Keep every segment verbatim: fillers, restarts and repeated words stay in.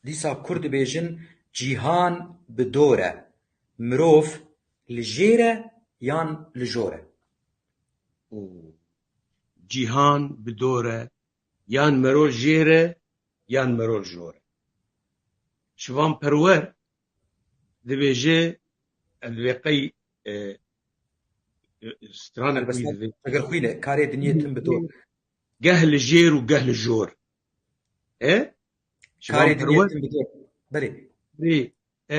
Dîsa Kurd dibêjin cîhan bi dor e. Mirov li jêr e yan li jor e? Cîhan bi dor e, yan mero jêr e, yan mero jor e. Şivan Perwer dibêje, ez dibê qey, e, e, stranek wî dibê. Eger xwîne, karê dinyê tim bi dor. Geh li jêr û geh li jor. E? Karê dinyê tim bi dor. Belê. Rê, e,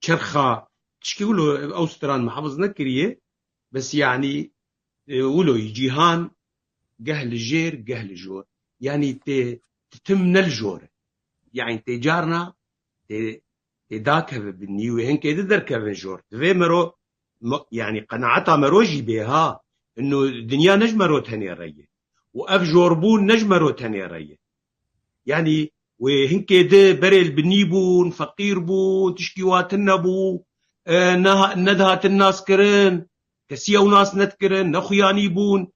çerxa, tişkî wilo ew stran me hefiz nekiriye, bes yanî, e, wilo cîhan geh li jêr, geh li jor. Yanî tê, tê tim ne li jor e. Yanî tê carna, tê, tê dakeve binî wê hinkê di derkevin jor. Divê mero, yanî qenaeta mero jî bê ha. Ino dinya ne ji mero tenê re ye. Û ev jorbûn ne ji mero tenê re ye. Yanî wê hinkê di berê li binî bûn, feqîr bûn, tişkî wa tune bû, e, neha-, nedihatin naskirin, kesî ew nas nedikirin, nexuyanî bûn.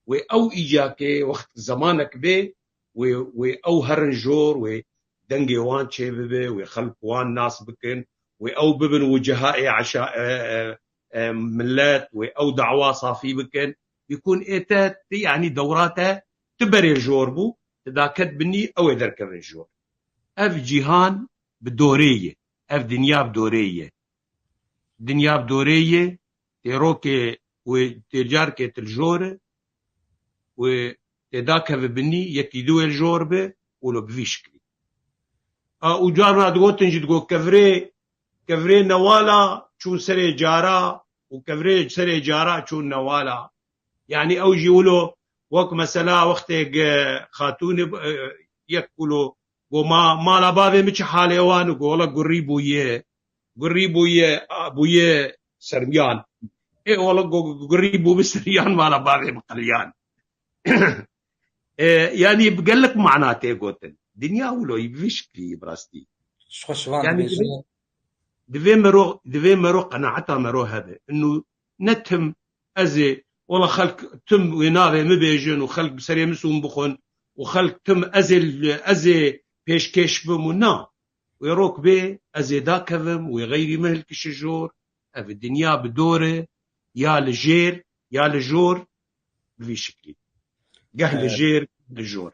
Wê ew îcakê wext zemanek bê, wê, wê ew herin jor, wê dengê wan çê bibe, wê xelk wan nas bikin, wê ew bibin wicehayê eşa-, e, e, e, millet, wê ew dawa safî bikin. Bîkun ê te, ti, yanî dewra te, ti berê jor bû, ti daket binî, ew ê derkevin jor. Ev cîhan bi dorê ye. Ev dinya bi dorê ye. Dinya bi dorê ye. Tê rokê wê tê carkê til jor e. Wê tê dakeve binî, yekî du wê jor be, wilo bi vî şiklî. A, û carna digotin jî digo kevirê, kevirê newala çûn serê cara û kevirê serê cara çûn newala. Yanî ew jî wilo wek mesela wextê ge xatûnê, e, yek wilo go ma, mala bavê min çi halê wan û go wela gurî bûye. Gurî bûye, a, bûye sermiyan. Ê wela go gurî bû bi seriyan mala bavê min qiliyan. E, yanî bi gelek mana tê gotin. Dinya wilo yî bi vî şiklî yî bi rastî. Ji xwe şivan Yanî dibêjin. Divê mero, divê mero qenaeta mero hebe. Inu ne tim ez ê, wela xelk tim wê navê min bêjin û xelk bi serê min sûn bixwin û xelk tim ez ê, ez ê pêşkêş bim û na. Wê rok bê ez ê dakevim, wê xeyrî min hilkişi jor. Ev dinya bi dor e, ya li jêr, ya li jor, bi vî şiklî. Geh li jêr, li jor.